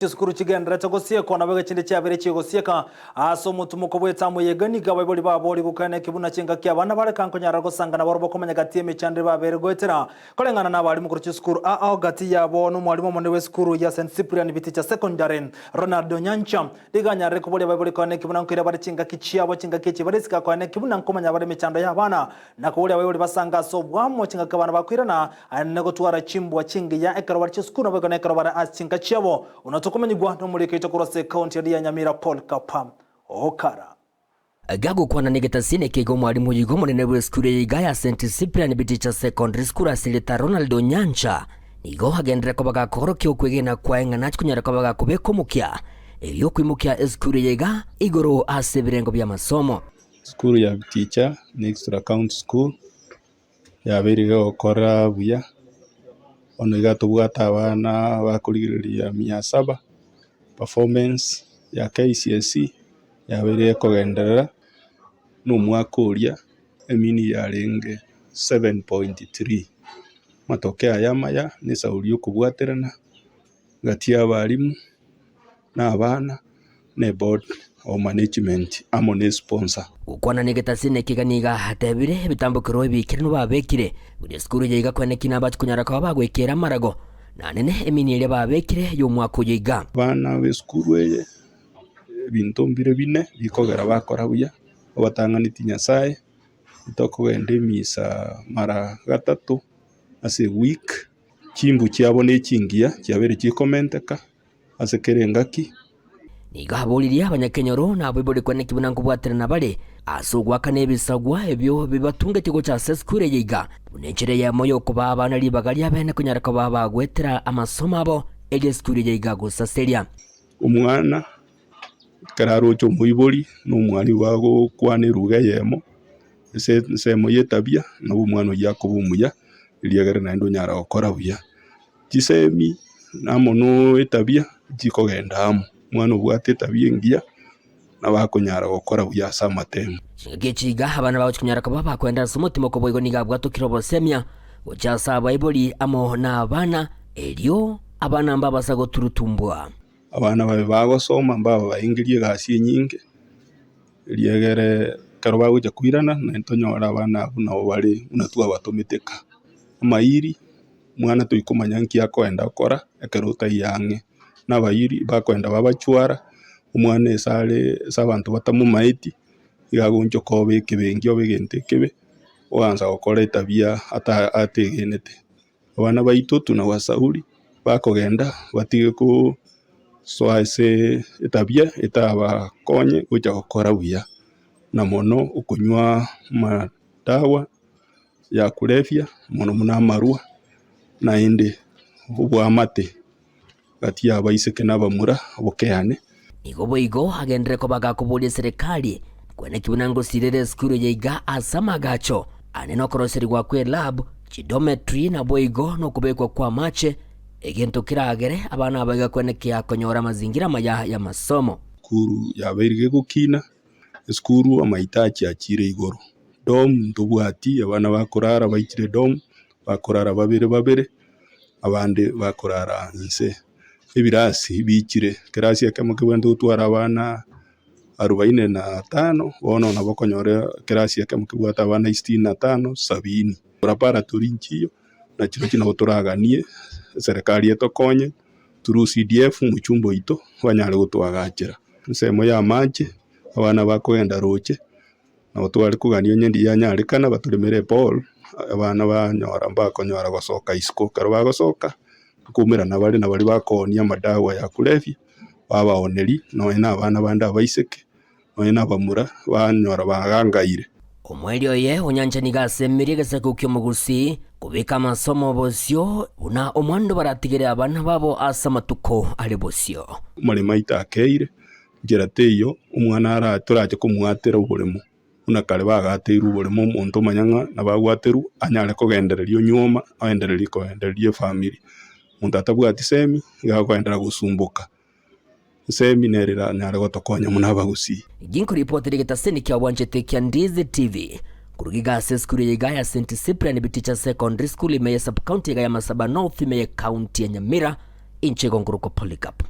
Chisukuru chigendererete gosiekwa, nabo echinde chiabeire chigosieka ase omotumoko bw'etamu eye. Iga nigo abaibori baboria gokwana eki buna chingaki abana bare kankonyara gosanga nabarobwo komanya gati y'emechando ebabeire goetera koreng'ana n'abarimu korwa chisukuru ao gati yabo nomwarimu omonene bw'esukuru ya St Cyprian Biticha Secondary Ronald Onyancha. Nigo anyarire koboria abaibori koena eki buna nkoira bare chingaki chiabo chingaki echi bare isiko akoena eki buna nkomanya bare emechando y'abana na koboria abaibori basange ase obwamo chingaki abana bakoirana Aye gotwara chimbwa chingiya ekero bare chisukuru naboigo nekero bare ase chinka chiabo, buna tokomanyigwa nomoriki oito korwa ase ekaunti eria ya Nyamira Paul Kapa Okara. Gagokwana negetasini ekeiga omwalimu oyo iga omonene bw'esukuru eye iga ya St Cyprian Biticha Secondary School ase erieta Ronald Onyancha nigo agenderere koba gakoorokia okwegena kwaye ng'a nachi konyara koba gakobeka omokia erio okoimokia esukuru eye iga igoro ase ebirengo bi'amasomo. Esukuru ya Biticha ne Extra County School. Yabeire egokora buya, bono iga tobwate abana bakorigereria mia saba, performance ya KCSE yabeire ekogenderera, na omwaka oria emini yarenge 7.3. Amatokeo aya amaya na esauri ya okobwaterana gati ya abalimu. Na abana, na eboard o management amo ne sponsor. Gokwana negetasini ekiga nigo atebire ebitambokero ebiikeranu babekire buna esukuru eye iga kweneki nabachi konyara koba bagoikera amarago nanene emini eria babekire y'omwaka oyo iga. Abana b'esukuru eye ebinto mbire bine bikogera bakora buya, obatang'aneti Nyasaye, tokogenda emisa mara gatato ase eweek, chimbu chiabo nechingiya chiabeire chikomenteka. ase kera engaki. Nigo aboririe abanyakenyoro na abaibori kweneki buna nkobwaterana bare ase ogoakana ebisagwa ebio bibatungetie gocha ase esukuru eye iga buna enchera eyemo y'okobaa abana ribaga riabene konyara koba bagoetera amasomo abo erio esukuru eye iga gosaseria. Omwana ekero aroche omoibori na omwalimu bagokwana eruga eyemo, ase ensemo ya etabia, nabo omwana oyio akoba omuya, eriagera naende onyara gokora buya. Chisemi amo na etabia chikogenda amo, omwana obwate etabia engiya nabo akonyara gokora buya ase amatemo. Chingaki echi iga abana bagochia konyara koba bakoenda ase omotima okoboigwa nigo abwatokire obosemia gochia ase abaibori amo na abana, erio abana mbabasa goturutumbwa. Abana babe bagosoma mbaba baengerie egasi enyinge, eriegere ekero bagocha koirana naende tonyore abana abwo nabo bare buna twabatomete ka. Amairi. Omwana toikomanya nki akoenda gokora ekero otaiyo ang'e, na abairi bakoenda babachwara, omwana ase are ase abanto batamomaeti, iga agoonchoka obe ekebenki obe egento ekebe, oansa gokora etabia ata ategenete. Abana baito tunawasauri, bakogenda batige kosoa ase etabia etabakonye gocha gokora buya, na mono okonywa amadawa. ya kulevya, mono mono amarwa, naende obwamate gati y'abaiseke na abamura bokeane. Nigo boigo agenderere koba gakoboria eserekari kweneki buna ngosirera esukuru eye iga ase amagacho ane nokoroserigwa kwe lab, chidometry naboigo nokobekwa kwa amache, egento keragere abana aba iga kwenekia konyora amazingira amaya y'amasomo. Esukuru yabeire gegokina, esukuru amahitaji achire igoro. Dorm ntobwati, abana bakorara baichire dorm, bakorara babere babere, abande bakorara inse. Ebirasi biichire, ekerasi ekemo kebwenerete gotwara abana arubaini na tano, bono nabo okonyora ekerasi ekemo kebwate abana isitini na tano, sabini. Laboratory nchiyo, nachirochio nabo toraganie eserekari etokonye through CDF omochumba oito banyare gotoagachera. Ensemo ya amache, abana bakogenda roche. Nabo tware kogania onye ndiyo yanyarekana batoremere epol, abana banyora mbakonyora gosoka isiko. Ekero bagosoka, nkoumerana bare na baria bakoonia amadawa ya kulevya, babaoneria nonye na abana bande abaiseke, nonye na abamura, banyora bagangaire. Omoerio oye onyancha nigo asemirie egesaku ki'omogusii kobeka amasomo bosio buna omwando baratigere abana babo ase amatuko are bosio. Amaremo aito akeire, Nchera teiyo omwana ara torache komwatera oboremo, buna kare bagateirwe oboremo omonto omanya ng'a nabo agwaterwa anyare kogendereria onyuoma aendererie koendereria efamiri. Omonto atabwati semi nigo akoenderea gosumboka, esemi nere eranyare gotokonya buna abagusii. Ginkoripotera egetaseni kia bwanchete kia Ndizi TV, korwa iga ase esukuru eye iga ya St Cyprian Biticha Secondary School ime ye sub-county iga ya Masaba North ime ye county ya Nyamira, inche igo nkorokwa Polycarp.